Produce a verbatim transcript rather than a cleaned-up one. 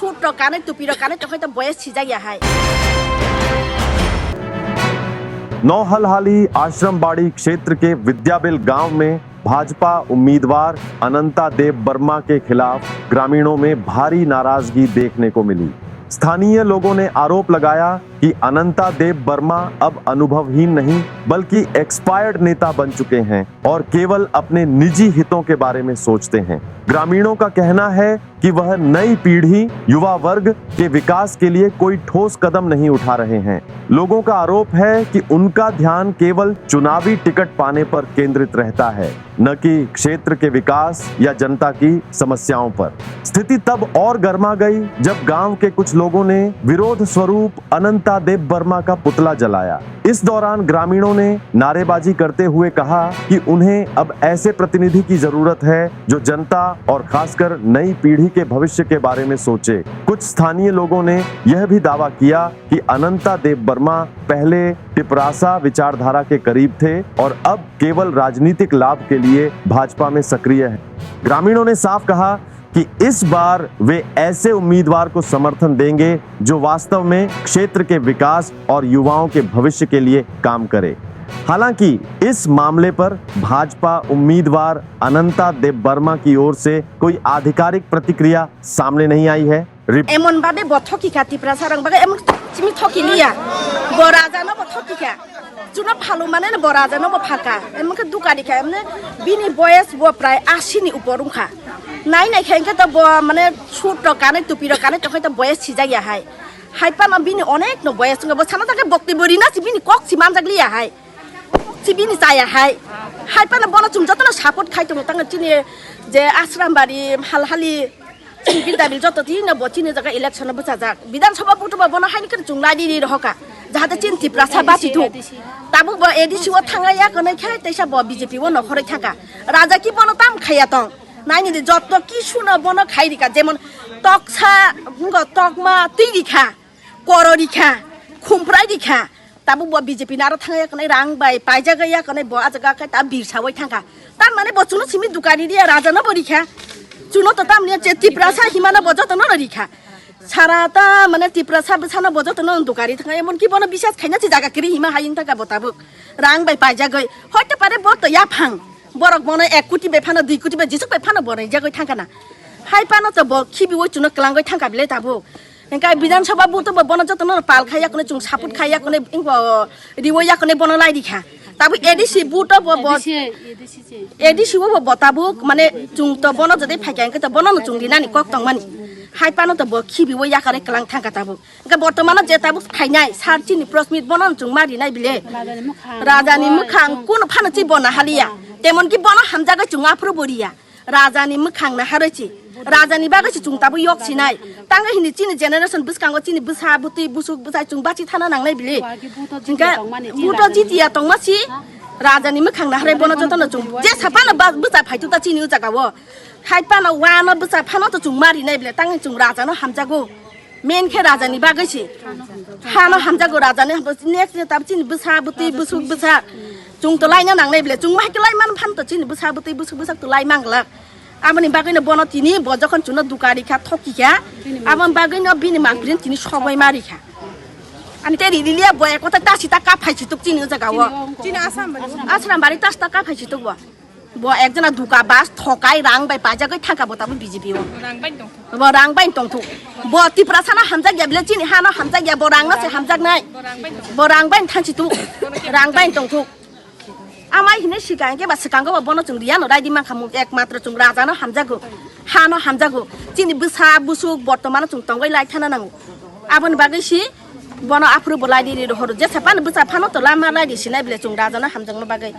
Suit rok kanwi, tupi rok kanwi tongkhe to boyes sijak ya hai. नौहलहाली आश्रमबाड़ी क्षेत्र के विद्याबिल गांव में भाजपा उम्मीदवार अनंता देव वर्मा के खिलाफ ग्रामीणों में भारी नाराजगी देखने को मिली। स्थानीय लोगों ने आरोप लगाया कि अनंता देव वर्मा अब अनुभवहीन नहीं, बल्कि एक्सपायर्ड नेता बन चुके हैं और केवल अपने निजी हितों के बारे में सोचते हैं। ग्रामीणों का कहना है कि वह नई पीढ़ी, युवा वर्ग के विकास के लिए कोई ठोस कदम नहीं उठा रहे हैं। लोगों का आरोप है कि उनका ध्यान केवल चुनावी टिकट पाने पर केंद्रित रहता है, न कि क्षेत्र के विकास या जनता की समस्याओं पर। स्थिति तब और गर्मा गई, जब गांव के कुछ लोगों ने विरोध स्वरूप अनंता देव वर्मा का पुतला जलाया। इस दौरान ग्रामीणों ने नारेबाजी करते हुए कहा कि उन्हें अब ऐसे प्रतिनिधि की जरूरत है, जो जनता और खासकर नई पीढ़ी के भविष्य के बारे में सोचे। कुछ स्थानीय लोगों ने यह भी दावा किया कि अनंता देव वर्मा पहले तिपरासा विचारधारा के करीब थे और अब केवल राजनीतिक लाभ के लिए भाजपा में सक्रिय हैं। ग्रामीणों ने साफ कहा कि इस बार वे ऐसे उम्मीदवार को समर्थन देंगे, जो वास्तव में क्षेत्र के विकास और युवाओं के भविष्य के लिए काम करे। हालांकि इस मामले पर भाजपा उम्मीदवार अनंता देव वर्मा की ओर से कोई आधिकारिक प्रतिक्रिया सामने नहीं आई है। Rip- Emon bade bo thoki kha, Tiprasa rang bagai emon simi thoki liya. Bo raja no bo thoki kha. Chuno phalu mane bo raja no bo phaka. Emon khe dukari kha, emne bini boyes bo prai ashi ni upor wngkha. Nai nai khe to bo mane suit rok kanai, tupi rok kanai, tongkhe to boyes sijak ya hai. Hai pano bini onek no boyes wngkha. Bo sana ta khe bokti bo rina si bini kok si manjak liya hai. Si bini chaya hai. Hai pano bono chum jotono support khai tongo, tang chini je Ashram bari, Halhali, Bidyabil joto tino bo chini jaga election o bwchajak. Bidhan Sabha butuba bono haini khe chung lai di rohoka. Jahate chin Tiprasa bachi thu. Tabuk bo A D C o thangya konai khe teisa bo B J P o nokhoroi thangka. Raja ki bono tam khaya tong. Naini di joto ki suno bono khai rika. Jemon toksa, ngo tokma, twi rikha. Koro rikha, khumprai rikha. Tabuk bo B J P naro thangya kanai rang bai paijagya kanai bo ajaga khe ta birsa oi thangkha. Tar mane bo chuno simi dukari riya raja no bo rikha. Chuno to tamni je Tiprasa himana bo joto no rikha. Sara ta mane Tiprasa bwsano bo joto no dukari thangkha. Emon ki bono bisas khaina si jaga kiri hima hayung thangkha bo tabuk. Rang bai paijagoi. Hoite pare bo to yaphang. Borok bono ek koti bai phano dui koti bai jisuk bai phano bo rijagoi thangkha na. Hai phano to bo khibi oi chuno kwlangoi thangkha bile tabuk. Hingke Bidhan Sabha buto bo bono jotono pal khai yakone chung support khai yakone ingbo riwo yakone bono lai dikha. Tabuk A D C buto bo bo A D C, A D C se. A D C bo bo tabuk mane chung to bono jodi phaikha hingke to bono no chung rinani kok tongmani. Hai phano to bo khibi oi yakare kwlang thangkha tabuk. Hingke bortomano je tabuk phainai sar chini Prasmit bono no chung ma rinai bile. Rajani mwkhang. Rajani mwkhang kun phano chi bono haliya. Temon ki bono hamjago chung aphuru bo riya. Rajani mwkhang naharoi chi. Rajani bagwi se chung tabuk yok sinai. Tangwi hini chini generation bwskango chini bwsa bwtwi busuk bwsai chung bachi thana nangnai bili. Wagi buto jiti ya tongmani chini buto rajani. Jiti ya tongma si. Rajani mwkhang naharoi bono jotono chung. Je saphano ba-, bwsa phaituk ta chini o jaga o. Hai phano wano bwsa phano to chung mari nai bile. Tangwi chung rajano hamjago. Main khe rajani bagwi se. Hano hamjago rajani hamjago. Next je tab chini bwsa bwtwi busuk bwsa. Chung to laina nangnai bile. Chung ma hai khe lai man phan to chini bwsa bwtwi busuk bwsa to lai manglak. Aboni bagwino bono tini bo jokhon chuno dukari kha, thoki kha, aboni bagwino bini mangpilin tini sogoi mari kha. Ani te riliya bo ekota ta sita ka phai chituk chini o jaga o. Chini Asram bari. Asram bari ta sita ka phai chituk bo. Bo ekjona duka bas thokai rang bai pajagoi thangka bo tabo B J P o. Rang bai tongthok. Bo rang bai tongthok. Bo Tiprasa no hamjak ya bile chini ha no hamjak ya bo rang no se hamjak nai. Bo rang bai tongthok. Bo rang bai thang chituk. Rang bai tongthok. Amai hine sikang ke ba sikang ko bono chung riya no raidi mankha mung ekmatro chung raja no hamjago, ha no hamjago. Chini bwsa busuk bortomano chung tongoi lai thana nango. Aboni bagwi si bono aphuru bo lai di ri rohoro. Jesa phano bwsa phano to lama lai di sinai bile chung raja no hamjakno bagwi.